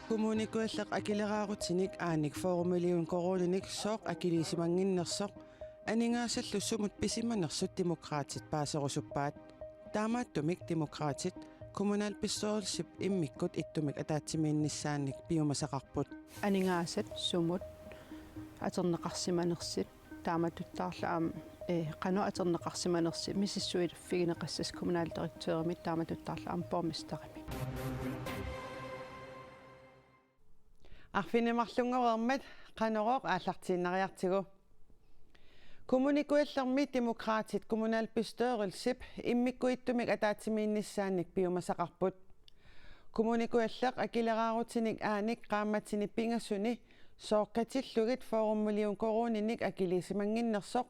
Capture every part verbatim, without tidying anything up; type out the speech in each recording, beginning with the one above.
Kommune Kujalleq akileraarutinik aanik fyrre million koruuninik sooq akiliisimannginnersoq aningaasallu sumut pisimanersut Demokraatit paaserusuppaat. Taamaattumik Demokraatit kommunalbestyrelsip immikkut ittumik ataatsimiinnissaannik piumasaqarput. Aningaasat sumut atorneqarsimanersut taamatuttaarlu aamma, eh, qanoq atorneqarsimanersut misissuiffigineqassasut kommunaldirektørimit taamatuttaarlu aamma borgmesterimit. Arfineq-marlunngoreermat Qanorooq aallartiinnariartigu. Kommune Kujallermi Demokraatit kommunalbestyrelsip immikkut ittumik ataatsimiinnissaannik piumasaqarput. Kommune Kujalleq akileraarutinik aanik qaammatini pingasuni sooq katillugit fyrre million koruuninik akiliisimannginnersoq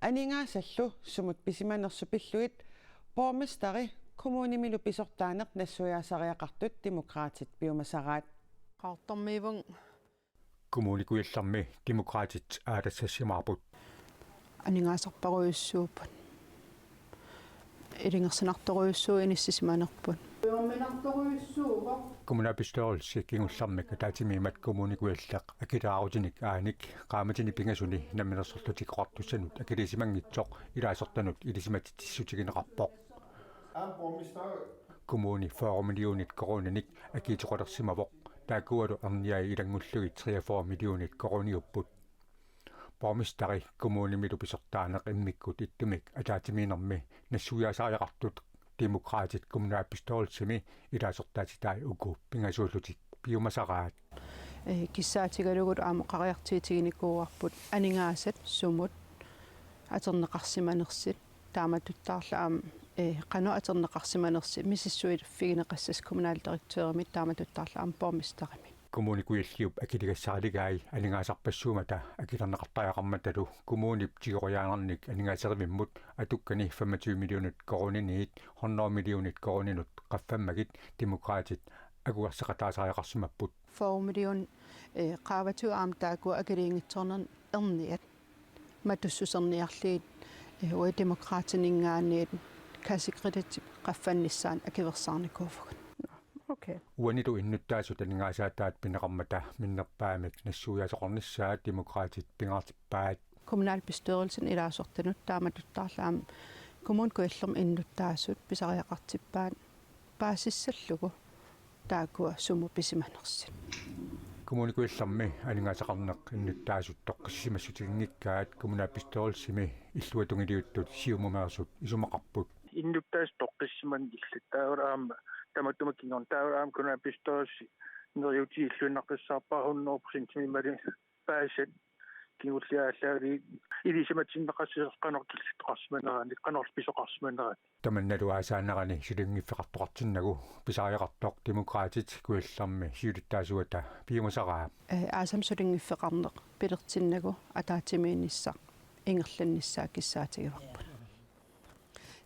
aningaasallu sumut pisimanersut pillugit borgmesteri kommunimilu pisortaaneq nassuiaasariaqartut Demokraatit piumasaraat. Qaartormiivun Kommune Kujallermi Demokraatit aalassassimaarput. Aningaasarparujussuupput. Ilungersunartorujussuuvoq, inissisimanerput. Kommunalbestyrelse kingullermik ataatsimiimmat Kommune Kujalleq akileraarutinik aanik qaammatini pingasuni Namminersorlutik Oqartussanut akiliisimanngitsoq ilaasortanut ilisimatitsissutigineqarpoq. Kommuni fyrre millionit koruuninik akiitsoqalersimavoq, taakkualu erniai ilanngullugit treogfyrre millionit koruuniupput. Borgmesteri kommunimilu pisortaaneq immikkut ittumik ataatsimiinnermi nassuiaasariaqartut Demokraatit kommunalbestyrelsimi ilaasortaatitai uku pingasuullutik piumasaraat. Eh, kissaatigalugu aamma oqariartuutiginikuuarput aningaasat sumut atorneqarsimanersut taamatuttaarlu aamma, eh, qanoq atorneqarsimanersut misissuiffigineqassasut kommunaldirektørimit taamatuttaarlu aamma borgmesterimit. Kommune Kujalliup akiligassaraligai aningaasarpassuummata akilerneqartariaqarmatalu kommunip tigoriaanernik aningaaserivimmut atukkani femogtyve millionit koruuniniit hundrede millionit koruuninut qaffammagit Demokraatit akuerseqataasariaqarsimapput. Fyrre million, eh, qaavatigut aamma taakkua akiliinngitsoornermi erniat matussuserniarlugit, eh, uagut Demokraatininngaanniit kassekreditip qaffannissaanut akuersaarnikuuvugut. Okay. Uanilu innuttaasut aningaasaataat pineqarmata minnerpaamik nassuiaasoqarnissaat Demokraatit pingaartippaat. Kommunalbestyrelsen ilaasortanut taamatuttaarlu aamma Kommune Kujallermi innuttaasut pisariaqartippaat paasissallugu taakkua sumut pisimanersut. Kommune Kujallermi aningaasaqarneq innuttaasut toqqissisimassutiginngikkaat kommunalbestyrelsimi illuatungiliuttut Siumumeersut isumaqarput. Innuttaasut toqqissisimanngillat taava aamma tamatuma kingorna taava aamma kommunalbestyrelse neriuutigalugu illuinnaqqissaarpara hundrede procentimik imaluunniit paasat kingulliit aallaavigalugit ilisimatinneqassasoq qanoq killiffeqarsimaneranik, qanoq pisoqarsimaneranik. Tamannalu aasaanerani sulinngiffeqartoqartinnagu pisariaqartoq Demokraatit Kujallermi siulittaasuata piumasaraa. Eh, aasami sulinngiffeqarneq pilertinnagu ataatsimiinnissaq ingerlannissaa kissaatigaarput.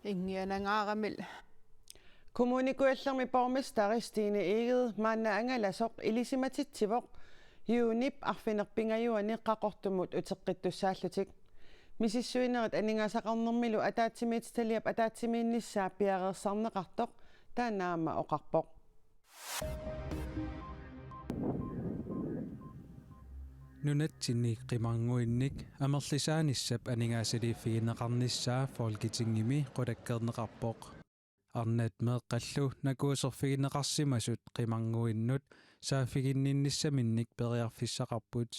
Inngianangaaramil. Kommune Kujallermi borgmesteri Stine Egede maanna angalasoq ilisimatitsivoq juunip arfineq-pingajuani Qaqortumut uteqqittussaallutik. Misissuinerit aningaasaqarnermilu ataatsimiititaliap ataatsimiinnissaa piareersarneqartoq taanna aamma oqarpoq. Nunatsinni qimarnguinnik amerlisaanissap aningaasaliiffigineqarnissaa Folketingimi qulakkeerneqarpoq. Arnat meeqqallu nakuuserfigineqarsimasut qimarnguinnut saaffiginninnissaminnik periarfissaqarput.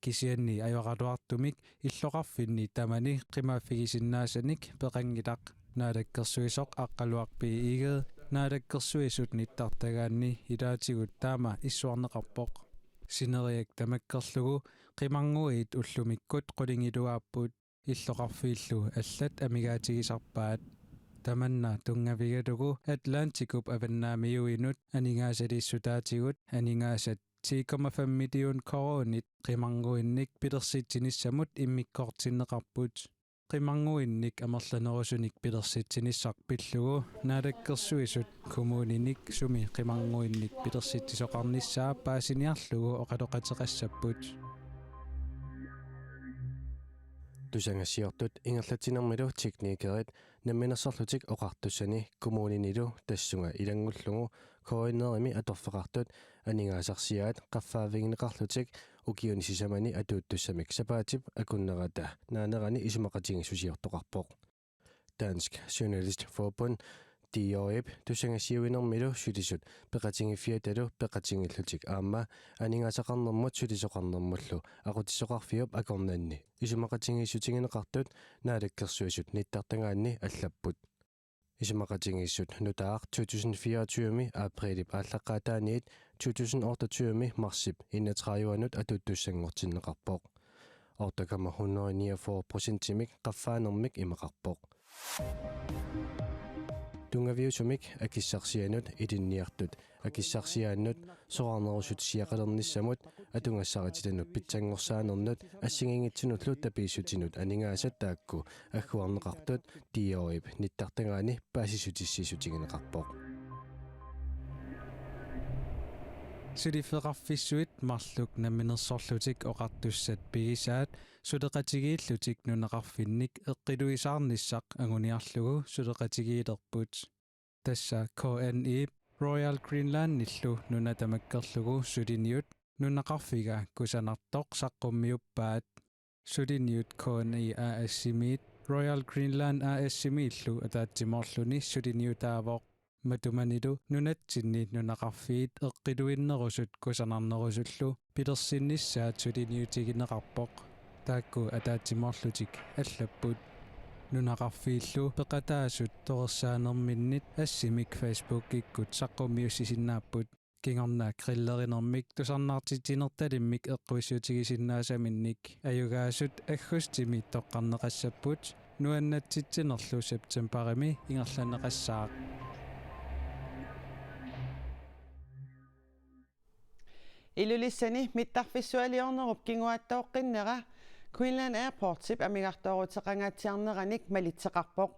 Kisianni ajoraluartumik illoqarfinni tamani qimaaffigisinnaasanik peqanngilaq. Naalakkersuisoq Aqqaluaq B. Egede Naalakkersuisut nittartagaanni ilaatigut taama issuarneqarpoq. Sineriak tamakkerlugu qimarnguit ullumikkut qulingiluaapput, illoqarfiillu allat amigaatigisarpaat. Tamanna tunngavigalugu Atlantikup avannaamiuinut aningaasaliissutaatigut aningaasat ti komma fem million koruunit qimarnguinnik pilersitsinissamut immikkoortinneqarput. Qimarnguinnik amerlanerusunik pilersitsinissaq pillugu Naalakkersuisut kommuninik sumi qimarnguinnik pilersitsisoqarnissaa paasiniarlugu oqaloqateqassapput. Tusagassiortut ingerlatsinermilu teknikerit Namminersorlutik Oqartussani kommuninilu tassunga ilanngullugu K N R-imi atorfeqartut aningaasarsiaat qaffaavigineqarlutik ukiuni sisamani atuuttussamik sapaatip akunnerata naanerani isumaqatigiissusiortoqarpoq. Dansk Journalistforbund, D J F-ip tusagassiuinermilu sulisut peqatigiiffiatalu peqatigiillutik aamma aningaasaqarnermut sulisoqarnermullu aqutsisoqarfiup akornanni isumaqatigiissutigineqartut Naalakkersuisut nittartagaanni allapput. Isumaqatigiissut nutaaq to tusind fireogtyve-mi aprilip aallaqqaataaniit to tusind otteogtyve-mi marsip enogtredive-nut atuuttussanngortinneqarpoq. Otte komma hundrede niogfyrre procentimik qaffaanermik imaqarpoq. Tunngaviusumik akissarsianut ilinniartut akissarsiaannut soraarnerusutsiaqalernissamut atugassarititanut pitsanngorsaanermut assigiinngitsunullu tapiissutinut aningaasat taakku agguarneqartut D J F-ip nittartagaani paasissutissiissutigineqarpoq. Suliffeqarfissuit marluk Namminersorlutik Oqartussat pigisaat suleqatigiillutik nunaqarfinnik eqqiluisaarnissaq anguniarlugu suleqatigiilerput. Tassa K N I-p Royal Greenlandillu nuna tamakkerlugu suliniut nunaqarfiga kusanartoq saqqummiuppaat. Suliniut K N I A/S-imiit Royal Greenland A/S-imiillu ataatsimoorluni suliniutaavoq. Matumanilu nunatsinni nunaqarfiit eqqiluinnerusut kusanarnerusullu pilersinnissaat suliniutigineqarpoq. Taakku ataatsimoorlutik allapput. Nunaqarfiillu peqataasut torersaanerminnit assimik Facebookikkut saqqummiussisinnaapput. Kingorna grillerinermik tusarnaartitsinertalimmik eqquissutigisinnaasaminnik ajugaasut aggustimi toqqarneqassapput, nuannatsitsinerlu septembarimi ingerlanneqassaaq. Ilulissani mittarfissualiornerup kinguaattooqqinnera Greenland Airportsip amigartooruteqangaatsiarneranik malitseqarpoq.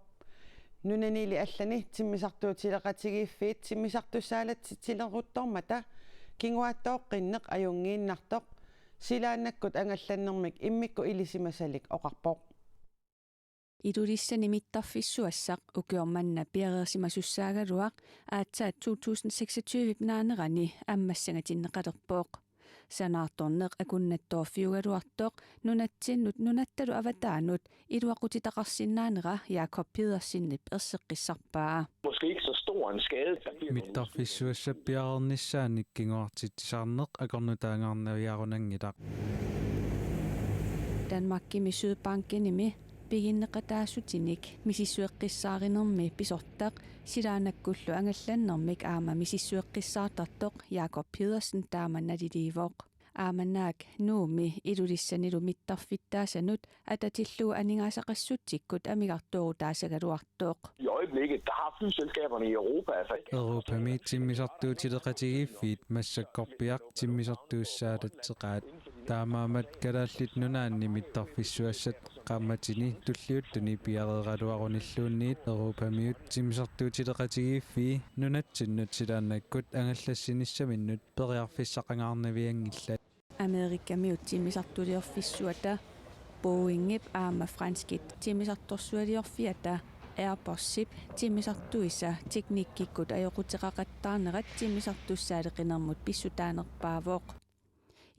Nunanili allani timmisartuutileqatigiiffiit timmisartussaalatsitsileruttormata kinguaattooqqinneq ajunngiinnartoq silaannakkut angallannermik immikkut ilisimasalik oqarpoq. Ilulissani mittarfissuassaq ukioq manna piareersimasussaagaluaq aatsaat to tusind seksogtyve-p naanerani ammassangatinneqalerpoq. Sanaartorneq akunnattoorfiugaluartoq nunatsinnut nunattalu avataanut iluaqutitaqarsinnaanera Jakob Pedersenip erseqqissarpaa. Måske ikke så stor en skade, der bliver. Mittarfissuassap piareernissaanik kinguartitsisarneq akornutaangaarnaviarunanngilaq. Danmarkimi Sydbankenimi piginneqataasutinik misissueqqissaarinermi pisortaq silaannakkullu angallannermik aamma misissueqqissaartartoq Jakob Pedersen taama naliliivoq. Aamma naak Nuummi Ilulissanilu mittarfittaasanut atatillugu aningaasaqassutsikkut amigartoorutaasagaluartoq. I øjeblikket, der har flyselskaberne i Europa altså ikke. Europami timmisartuutileqatigiiffiit massakkorpiaq timmisartuussaalatseqaat. Taamaammat Kalaallit Nunaanni mittarfissuassat qaammatini tulliuttuni piareeraluarunilluunniit Europamiut timmisartuutileqatigiiffii nunatsinnut silaannakkut angallassinissaminnut periarfissaqangaarnavianngillat. Amerikamiut timmisartuliorfissuata Boeingip aamma franskit timmisartorsualiorfiata Airbusip timmisartuisa teknikkikkut ajoquteqaqattaarnerat timmisartussaaleqinermut pissutaanerpaavoq.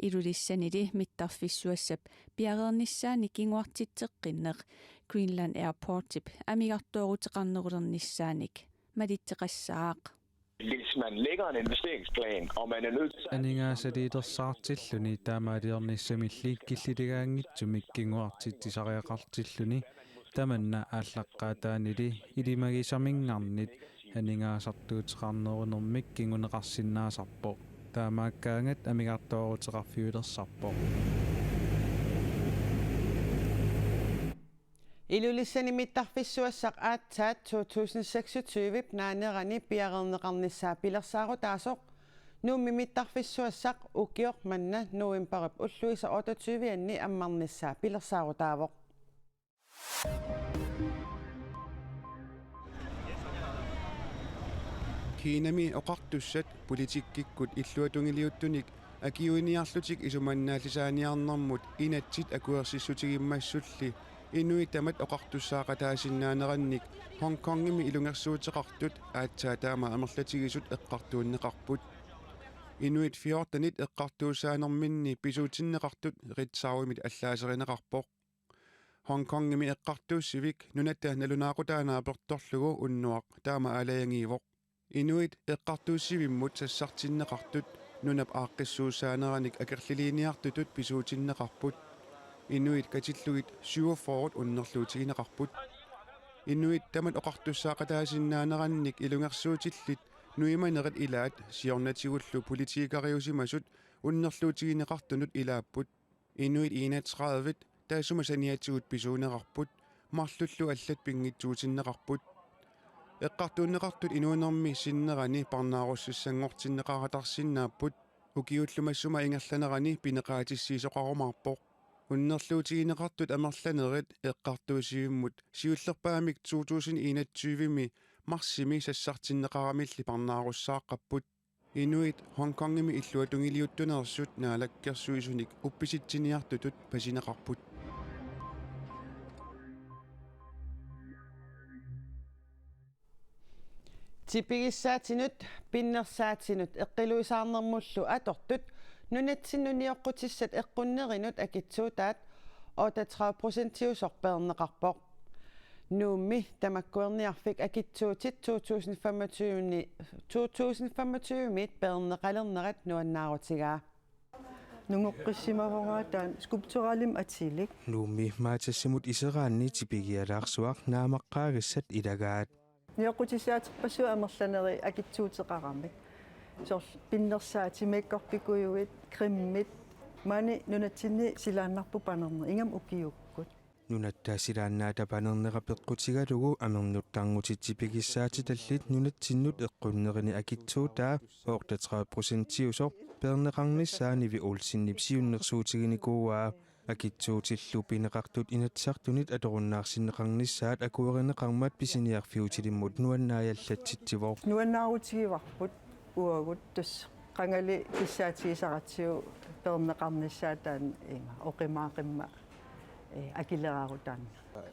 Ilulissanili mittarfissuassap piareernissaanik kinguartitseqqinneq Greenland Airportip amigartooruteqarnerulernissaanik malitseqassaaq. Hvis man lægger en investeringsplan, og man er nødt til at. Aningaasaliilersaartilluni taamaaliornissamilli killiligaanngitsumik kinguartitsisariaqartilluni tamanna aallaqqaataanili ilimagisaminngarnit aningaasartuuteqarnerunermik kinguneqarsinnaasarpoq. Taamaakkaangat amigartooruteqarfiulersarpoq. Ilulissani mittarfissuassaq aatsaat to tusind seksogtyve-p naanerani piareerneqarnissaa pilersaarutaasoq Nuummi mittarfissuassaq ukioq manna novembarip ulluisa otteogtyve-anni ammarnissaa pilersaarutaavoq. Kinami oqartussat politikkikkut illuatungiliuttunik akiuiniarlutik isumannaallisaaniarnermut inatsit akuersissutigimmassulli Inuit tamat oqartussaaqataasinnaanerannik Hong Kongimi ilungersuuteqartut aatsaat taama amerlatigisut eqqartuunneqarput. Inuit fjortenit eqqartuussaanerminni pisuutinneqartut Ritzaumit allaaserineqarpoq. Hong Kongimi eqqartuussivik nunatta nalunaaqutaanaapertorlugu unnuaq taama aalajangiivoq. Inuit eqqartuussivimmut sassartinneqartut nunap aaqqissuussaaneranik akerliliiniartutut pisuutinneqarput. Inuit katillugit syvogfyrre unnerluutigineqarput. Inuit tamat oqartussaaqataasinnaanerannik ilungersuutillit nuimanerit ilaat siornatigullu politikeriusimasut unnerluutigineqartunut ilaapput. Inuit enogtredive taassuma saniatigut pisuunerarput, marlullu allat pinngitsuutinneqarput. Eqqartuunneqartut inuunermi sinnerani parnaarussassanngortinneqaratarsinnaapput, ukiullu massuma ingerlanerani pineqaatissiisoqarumaarpoq. Unnerluutigineqartut amerlanerit eqqartuussivimmut siullerpaamik to tusind enogtyve-mi marsimi sassartinneqaramilli parnaarussaaqqapput. Inuit Hong Kongimi illuatungiliuttuneersut naalakkersuisunik uppisitsiniartutut pasineqarput. Tipigissaatinut, pinnersaatinut eqqiluisaarnermullu atortut nunatsinnut nioqqutissat eqqunnerinut akitsuutaat otteogtredive procentiusoq peerneqarpoq. Nuummi tamakkuerniarfik akitsuutit to tusind femogtyve-ni, to tusind femogtyve-miit peerneqalernerat nuannaarutigaa. Nungoqqissimavunga taanna skulpturalim atilik. Nuummi Matassimut iseraanni tipigialaarsuaq naammaqqaagassat ilagaat. Nioqqutissaaterpassuit amerlanerit akitsuuteqaramik. Soorlu pinnersaatit, makeupikujuit, cremit, maani nunatsinni silaannarput panerneq, ingammik ukiukkut. Nunatta silaannaata panernera peqqutigalugu amernut tarnutit tipigissaatitallit nunatsinnut eqqunnerini akitsuutaa otteogtredive procentiusoq peerneqarnissaa Nivi Olsenip siunnersuutiginikuuaa. Akitsuutillu pineqartut Inatsisartunit atorunnaarsinneqarnissaat akuerineqarmat pisiniarfiutilimmut nuannaajallatsitsivoq. Nuannaarutigivarput uagut tassa qangali kissaatigisaratsigu peerneqarnissaa taanna ima oqimaaqimmat, eh, akileraarutaanna.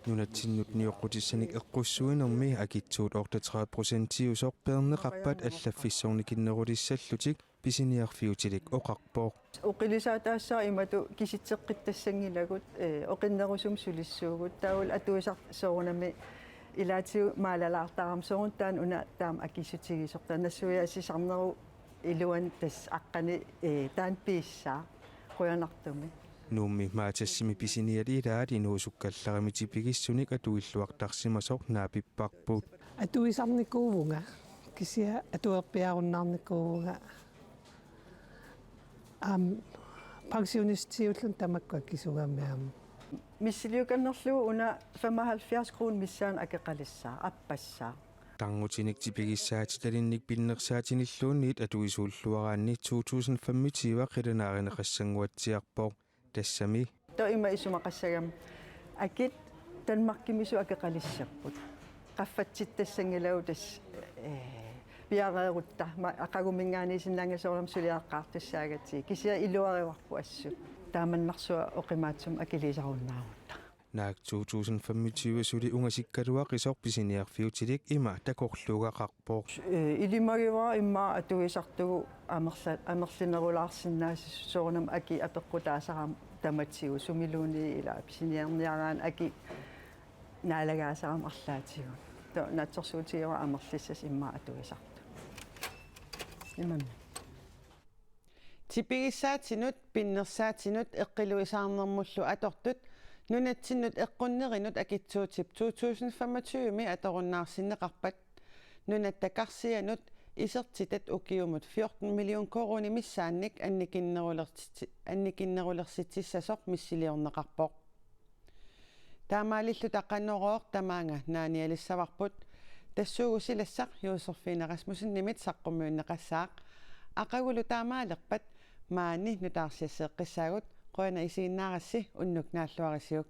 Nunatsinnut nioqqutissanik eqqussuinermi akitsuut otteogtredive procentiusoq peerneqarpat allaffissornikinnerulissallutik pisiniarfiutilik oqarpoq. Oqilisaataassaaq imatut kisitseqqittassanngilagut, eh, oqinnerusumik sulissuugut, taavalu atuisartut soorunami ilaatigut maalalaartarami soorunami taanna una taama akissutigisoq, taanna nassuiaasisarnerup iluani tassa aqqani, eh, taanna piissaaq qujanartumik. Nuummi Matassimi pisiniat ilaat inuusukkallarami tipigissunik atuilluartarsimasoq naapipparput. Atuisarnikuuvunga, kisianni atuerpiarunnaarnikuuvunga. Aamma pensionistiullunga tamakku akisugami aamma. Missiliukannerlugu una femoghalvfjerds kroner missaani akeqalissaaq, appassaaq. Tarnutinik tipigissaatitalinnik pinnersaatinilluunniit atuisuulluaraanni to tusind femogtyve qilanaarineqassannguatsiarpoq. Tassami. Taava ima isumaqassagami akit Danmarkimisut akeqalissapput. Qaffatsittassanngilagut tassa, eh, piareerutta, ma-, aqaguminngaanniit sinnaanngilagut soorunami suliaqqaartussaagatsigit. Kisianni iluarivarput assut. Taamannarsuaq oqimaatsumik akiliisarunnaarutta. Naak to tusind femogtyve suli ungasikkaluaqisoq pisiniarfiutilik ima takorluugaqarpoq. Eh, ilimagivara immaqa atuisartugut amerla-, amerlinerulaarsinnaasut, soorunami akit apeqqutaasarami tamatigut sumiluunniit ila pisiniarniaraanni akit naalagaasarami arlaatigut. Taava naatsorsuutigivara amerlissasoq immaqa atuisartut. Imannak. Tipigissaatinut, pinnersaatinut eqqiluisaarnermullu atortut nunatsinnut eqqunnerinut akitsuutip to tusind femogtyve-mi atorunnaarsinneqarpat Nunatta Karsianut isertitat ukiumut fjorten million koruunit missaannik annikinnerulertitsi-, annikinnerulersitsissasoq missiliorneqarpoq. Taamaalilluta Qanorooq tamaanga naanialissavarput, tassuugu silassaq Josefine Rasmussenimit saqqummiunneqassaaq. Aqagulu taamaalerpat maani nutaarsiasseeqqissaagut, qujanaq isiginnaarassi, unnuk naalluarisiuk.